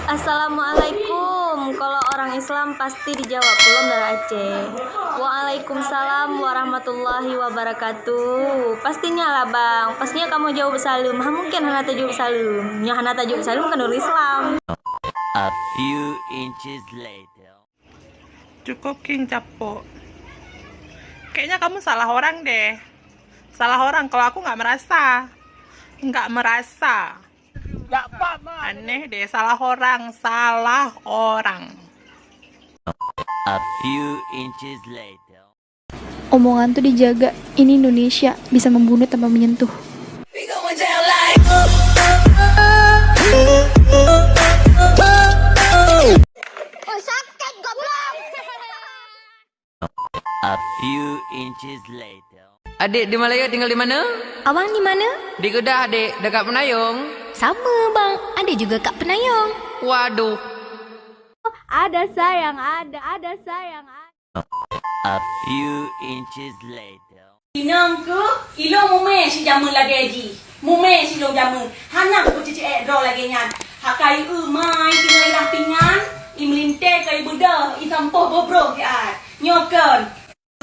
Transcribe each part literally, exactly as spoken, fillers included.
Assalamualaikum. Kalau orang Islam pasti dijawab, "Kulom dari Aceh." Waalaikumsalam warahmatullahi wabarakatuh. Pastinya lah, Bang. Pastinya kamu jawab salam. Ha, mungkin hana tajawab salam. Nya hana tajawab salam kan orang Islam. A few inches later. Cukup king capok. Kayaknya kamu salah orang deh. Salah orang, kalau aku nggak merasa. Nggak merasa. Aneh deh, salah orang, salah orang. A few inches later. Omongan tuh dijaga, ini Indonesia, bisa membunuh tanpa menyentuh. A few inches later. Adik di Malaya tinggal di mana? Abang di mana? Di Kedah, Adik. Dekat Penayong. Sama, Bang. Adik juga kat Penayong. Waduh. Ada sayang, ada, ada sayang, ada. A few inches later. Inong keuh, ilong mumé sijameun lagée jih. Mumé silong jameun. Hana peuceuceuek droe lagée nyan. Haka ieu mai singoh ilah pingan, imeulintée keu ibeudoh, isampôh boh broh siat. Nyoe kon.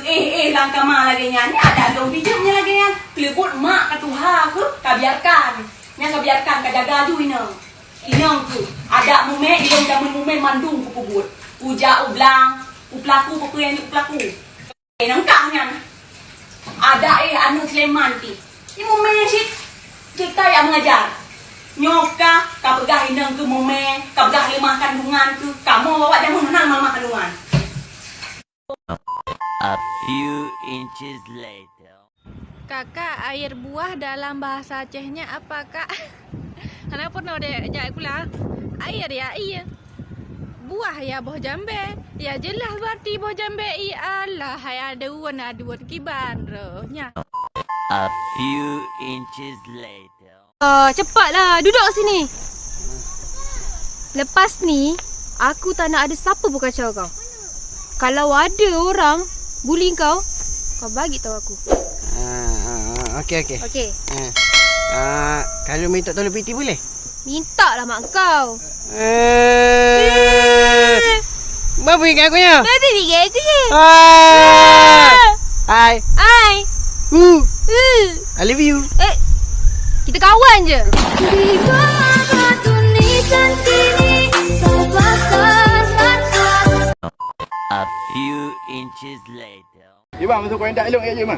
Eh, eh, lam kama lagée nyan. Nyan adak lôn bijeuem nyan lagée nyan. Keuleubot mak ka tuha keuh, ka biarkan. Nyan ka biarkan, ka jaga ju inong. Inong keuh, adak mumé, ilong jameun mumé mandum kupeubuet. Ujak u blang, u peulaku, peue-peue nyang jeuet u peulaku. Eh, nangkang nyan. Adak, eh, aneuk Sulaiman pih. Ni mumé cit. Cit ka jak mengajar. Nyoe ka, ka peugah inong keuh mumé, ka peugah leumah kandungan keuh. Kamoe awak jameun hana leumah kandungan. A few inches later. Kakak, air buah dalam bahasa Acehnya apa, Kak? Hana pernah deh jak kula. Air ya, iya. Buah ya, boh jambe. Ya jelas berarti boh jambe. I Allah, hai aduan, aduan kiban roh nya. A few inches later. Ah, cepatlah, duduk sini. Lepas ni, aku tak nak ada siapa pun kacau kau. Kalau ada orang bully kau, kau bagi tahu aku. Ah, ah, ah, okey, okey. Okey. Ah. Ah, kalau minta tolong piti boleh? Minta lah mak kau. Eh. Babi kat aku ya? Babi kat aku ya? Ah. Ah. Hai. Hai. Uh. Uh. I love you. Eh. Kita kawan je. Di bawah tulisan kini, terpaksa mata. A few inches later. Iban, masuk kau intat ilong, eh, je, mah.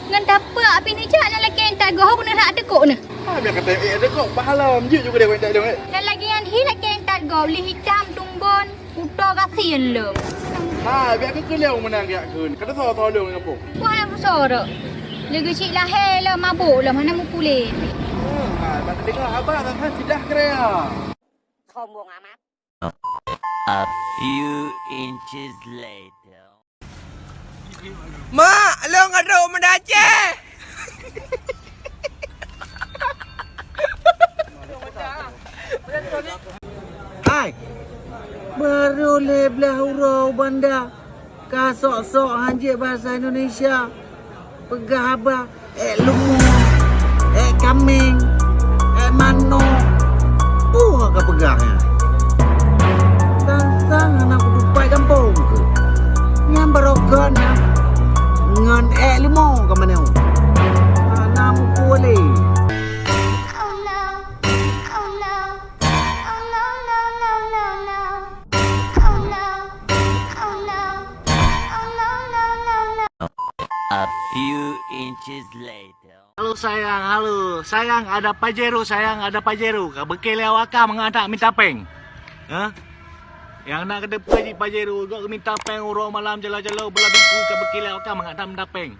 Ngon tapak api ni jak, nyan lakée intat goh, guna hak tekok ni. Ha, biar kata, eh, tekok, pahala, mjik juga dia kau intat ilong, eh. Nyan lagi nyan hi lakée intat goh, li hitam, tumbon, uto gasien lom. Ha, biar ke keuliau menang, ya, kun. Kata salah-salah lom, ngapa? Wah, aku sorok. Lagi cik lahé lom, mabuk lom, mana mukule. Hmm, ha, tak dengar haba, tak sidah kerea. Sombong amat. A few inches later. Mak, lôn ka trok u Banda Aceh. Hai, baru lhèe blah uroe u banda, ka sok-sok hanjeuet bahasa Indonesia. Peugah haba, ék leumo, ék kaméng, ék manok. Peue ka peugah nyan? Sang-sang hana kutupat gampông keuh. Nyan barô gét nyan. Ngon ék leumo ka manoe. Hana mupue lé. Oh no. Oh no. Oh no, no, no, no, no. Oh no. Oh no. Oh no, no, no, no, no. A few inches later. Halo sayang, halo. Sayang, ada Pajero, sayang, ada Pajero. Ka beukée lé awak kah mangat minta péng. Hah? Nyang na keudeupeue jih Pajero, gok minta péng uroe malam jalo-jalo beulah bingkui ka beukée lé awak kah mangat minta péng.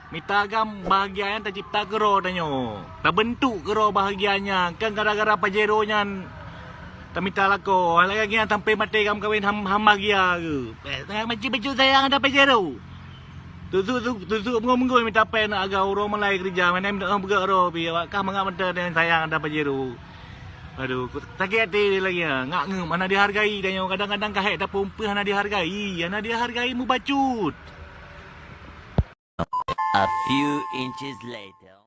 Mita agam bahagia nyan tacipta keudroe tanyoe. Tabeuntuk keudroe bahagia nyan. Kan gara-gara Pajero nyan tamita lakoe. Lagée nyan sampai maté gam kawin ham, ham bahagia keuh. Eh, teuka maci-maci sayang ada Pajero. Tusuk, tusuk, tusuk meungon-meungon mita péng na aga uroe mulai keurija. Mana minta peugah roh pi awak kah mangat mata dengan sayang ada Pajero. Aduh, sakét até lagée nyan. Ngak ngeuem hana dihargai tanyoe. Kadang-kadang ka hék tapeumpeuh hana dihargai. Hana dihargai mubacut. A few inches later.